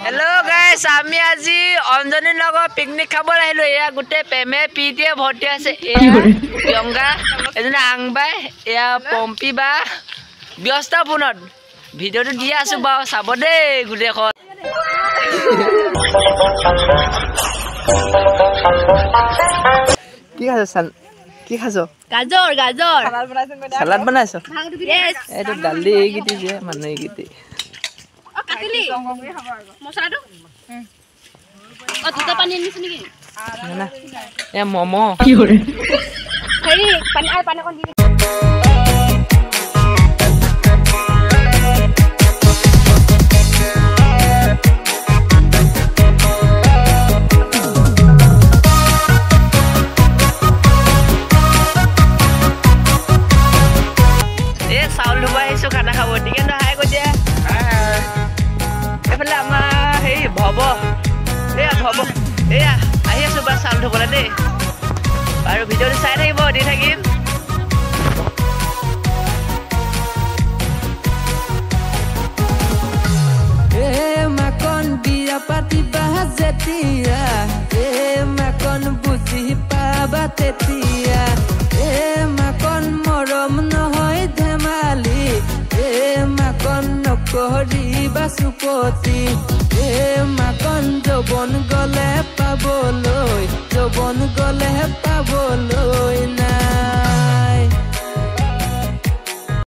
Hello' গাইছ, আমি আজি অঞ্জনীৰ লগত পিকনিক খাবলৈ আহিলো। এয়া গোটেই প্ৰেমে প্ৰীতিয়ে ভৰ্তি আছে। এয়া প্ৰিয়ংকা, এজনী আংবাই, এয়া পম্পী বা ব্যস্ত ফোনত। ভিডিঅ'টো দি আছো বাৰু, চাব দেই গোটেইখন। কি খাইছ? কি খাইছ? গাজৰ গাজৰ চালাড বনাইছ? এইটো দালি এইকেইটি যে মানুহ এইকেইটি। মম এই চাউল ধুব আহিছো খানা খাব। দিগেন হাই কৈ দিয়া। এইফালে আমাৰ হেৰি ভৱ, এয়া ভৱ, এয়া আহি আছো বা চাউল ধুবলৈ দেই। আৰু ভিডিঅ'টো চাই থাকিব, দি থাকিম। এ মাকন বিয়া পাতিবা যেতিয়া, এ মাকন বুজি পাবা তেতিয়া, এ মাকন মৰম নহয় ধেমালি, এ মাকন নকৰিবা চুপতি, এ মাকন যৌৱন গলে পাবলৈ, যৌৱন গলে পাবলৈ।